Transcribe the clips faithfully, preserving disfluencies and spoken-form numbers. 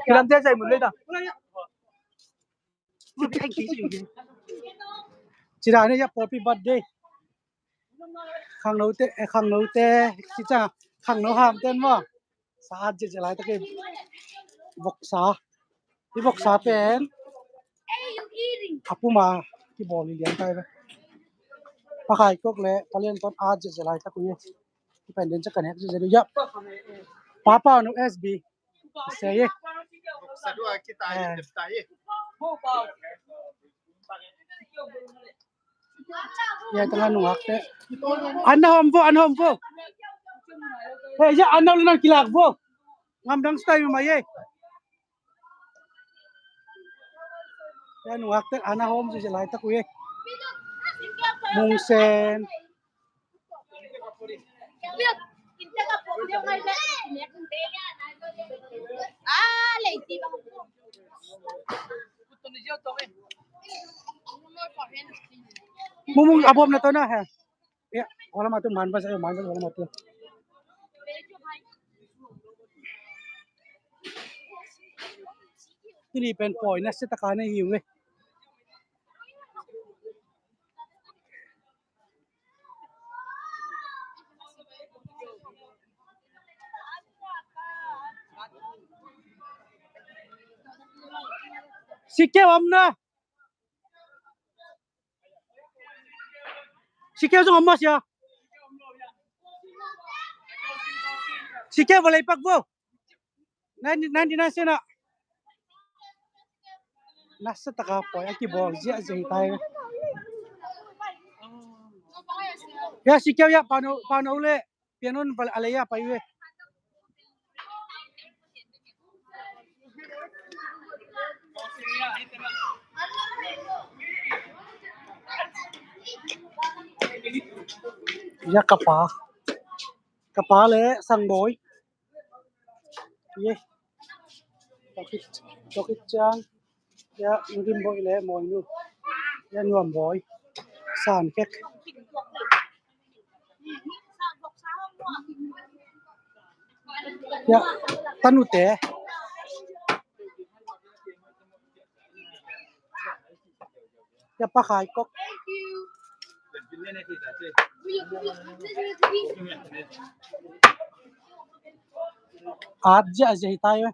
Kilam te sai mun le ta. Ci dan hi a, pawlpi birthday. Khangnote, eh, khangnote, ci ciang khangno hamte maw. Sa at ziahziah laitak hi. Voksa. Hih voksa pen a puma kibawl hi lian tai ve. Pa Khai Kok le Pa Lian Ton at ziahziah laitak uh hi. Hih pen den ciang ka nek ziahziah uh hi. Papa nu S B. Sei hi. Ya, tengah nungak te. An na hawm vo, an na hawm vo. Hei, ya, an na ulinan kilak vo. Ngam dang style mai ye. Ya, nungak te, an na hawm ziahziah laitak uh ye. Mungsen. Mumung abom na to na ha. Ya, wala matu man ba sa man ba wala matu. Tuni pen pawi na se taka na hi ve. Sikeu om na. Sikeu zong om maw sia. Sikeu va lei pak vo. Ninety nine sena. Nasa taka pawi a kibawl ziahziah hi tai. Ya, Sikeu ya, pano, pano le pianon va a lei a pai ve. Ya, ka pa. Ka pa le Sang Bawi. Ye. Tokit, tokit ciang. Ya, Nu Dim Bawi le Mawi Nu. Ya, Nuam Bawi. San Kek. Ya, Tanu te. Ya, Pa Khai Kok. At ziahziah hi tai ve.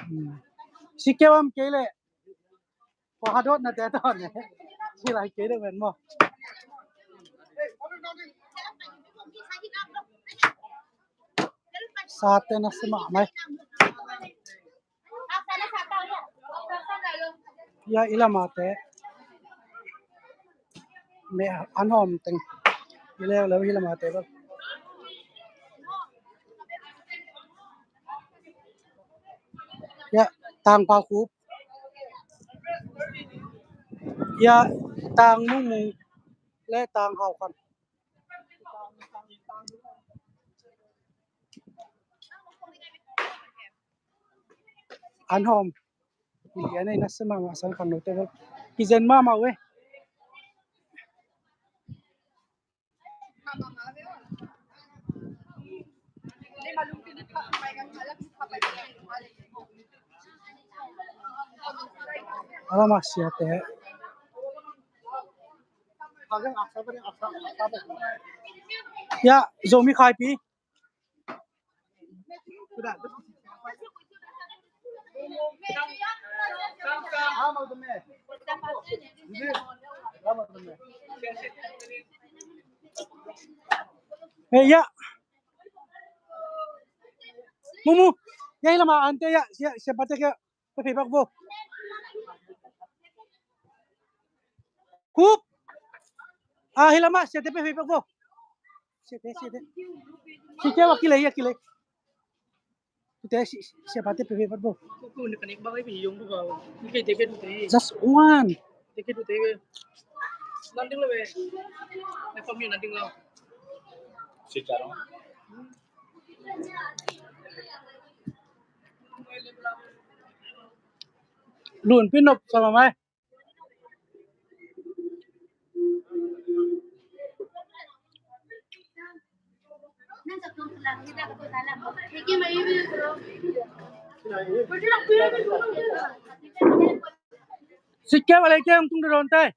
Hmm. Sikeu om kei le. Ko hadot na te to ne. Silai kei de ven maw. Sa te na se mahmah hi. Ya, i lamate. Me an hawm teng. I leuleu hi lamate bel. Ya, Tang Pau Khup. Ya, Tang Mung Mung le Tang Hau Khan. An hawm. Hi lian ei, na se mahmah sang khangnote bel. Kizen mahmah uh e. Ala mah siate. Ya, Zomi Khaipi. Hey, ya. Mu, mu. Ya, hi lama ante ya. Sia, sia pate kia. Pe pe bak bo. Kup. Ah, hi lama sia te pe pe bak bo. Sia te, sia te. Sia kia wa kilei, ya kilei. Tute si, siapa te pe pe bo. Just one. Lun pinop sama mai. Sikkeu a lei keu tung dodon tai.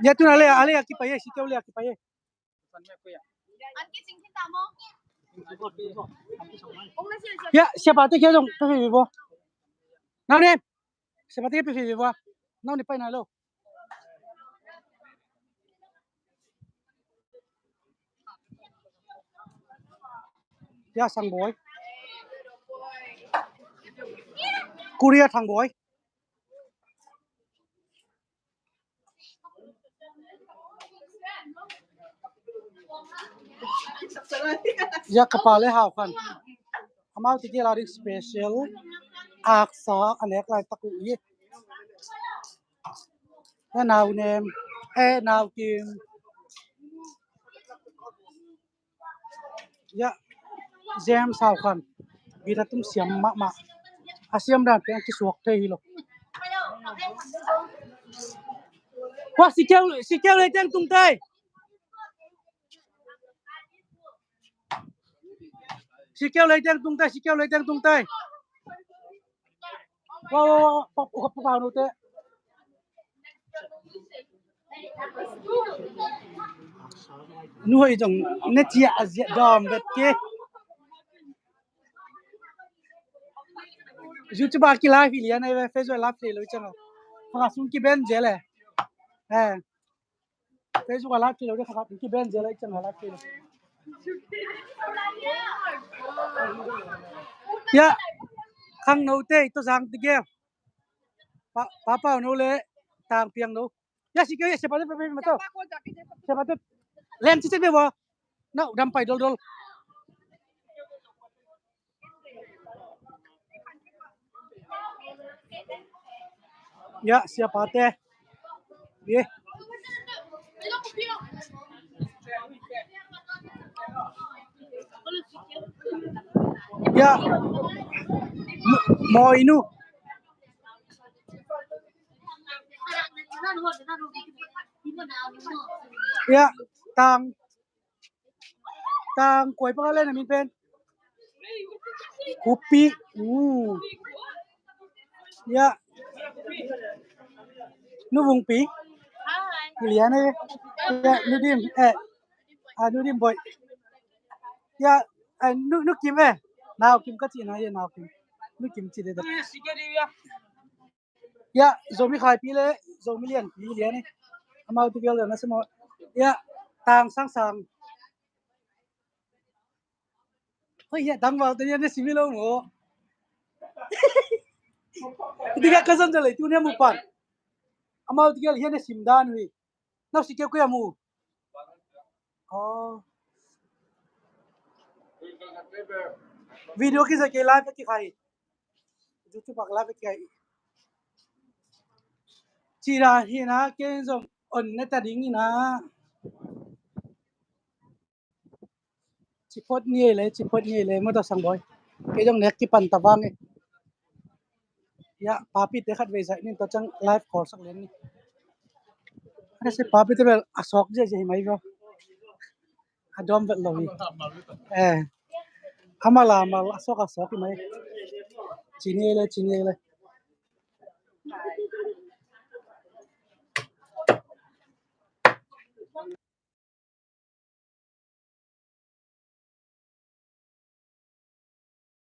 Ya, tu na le, a le a kipai e, sikkeu le a kipai e. Ya, siapa te kia zong pe pe bo. Nau ne. Siapa te pe pe bo. Nau ne pai na lo. Ya, Sang Boy. Korea Thang Boy. Ya, ka pa le Hau Khan. Amau ti kia la ding special aksa a nek lai tak uh i. Ya, Nau Nem, eh, Nau Kim. Ya, James Hau Khan. Bira tum siam mahmah. A siam dan pen kisuak thei hi lo. Wa, sikkeu, sikkeu lei teng tung tai. Sikkeu lei teng tung tai, sikkeu lei teng tung tai. Wa, wa, wa, pa, pa, pa, pa, nu te. Nu hoi zong ne cia a zia dom bet ke. YouTube a ki live hi lian ai ve, Facebook live thei lo i chang a. Panga sung ki ben zel e. Eh. Facebook a live thei lo de kha ki ben zel ai chang a live thei lo. Ya. Khangno te to zang ti gel. Pa, pa pau no le tang piang no. Ya, sikkeu ya, siapa te pe pe ma to. Siapa te len ci ci pe bo. Nau dam pai dol dol. Ya, siapa te. Ye. Ya. Mo inu. Ya, tang. Tang kuai paka le na min pen. Kupi. Mm. Ya. Nu Vungpi. Lian e. Ya, Nu Dim. Eh. Ah, Nu Dim boy. Ya, eh, Nu, Nu Kim e. Nau Kim ka ci na, ya, Nau Kim. Nu Kim ci de da. Ya, Zomi Khaipi le Zomi Lianpi lian e. Amau tu gel na semo. Ya, tang sang sang. Hoi ya, tang bau te ya ne simi lo mo. Ti ga ka zon jale tu ne mu pan. Amau tu gel ya ne sim dan wi. Nau sikkeu ko ya mu. Oh. Video ki zai ke live ki khai. YouTube pak live ki khai. Ci da hi na, ken zong on ne ta ding hi na. Ci phot ni le, ci phot ni le, mo ta Sang Boy. Ke zong nek ki pan ta vang e. Ya, papi te khat vei zai nin to chang live call sak len ni. Ka se papi te bel a sok je je hi mai bo. A dom vet lo hi. Eh. Hama la ma la sok a sok i mai. Cini le, cini le.